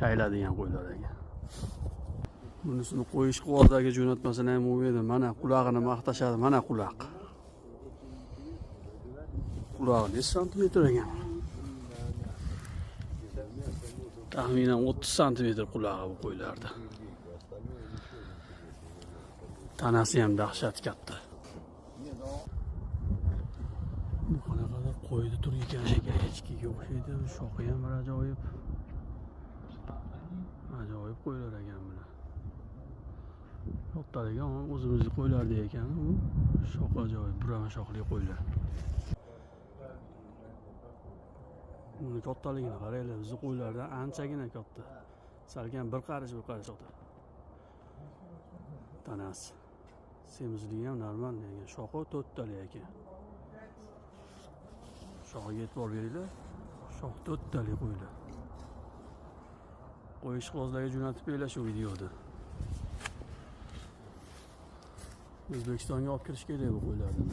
Kayladigan qo'ylar ekan. Bunisini qo'y ishqibozlarga jo'natmasalar ham bo'lmaydi. Mana qulog'ini maqtashadi, mana quloq. Qulog'i necha santimetr ekan? Taxminan 30 santimetr qulog'i bu qo'ylarda. Tanasi ham dahshat katta. Bu qanaqadir qo'yni turi ekan shekilli, echkiga o'xshaydi, shoxi ham bir ajoyib. Ajoyib qo'ylar ekan bular. Kattaligi o'zimizni qo'ylardek ekan, u shoxi ajoyib, burama shoxli qo'ylar. Buni kattaligini qaranglar, bizni qo'ylardan anchagina katta. Salkam bir qarish, bir qarish ota. Tanasi. Semizligi ham normal ekan, shoxi to'rttali ekan. Shoxiga e'tibor beringlar. Shox to'rttali qo'ylar. Qo'y ishqibozlarga jo'natib beringlar shu videoni. O'zbekistonga olib kirish kerak bu qo'ylarni.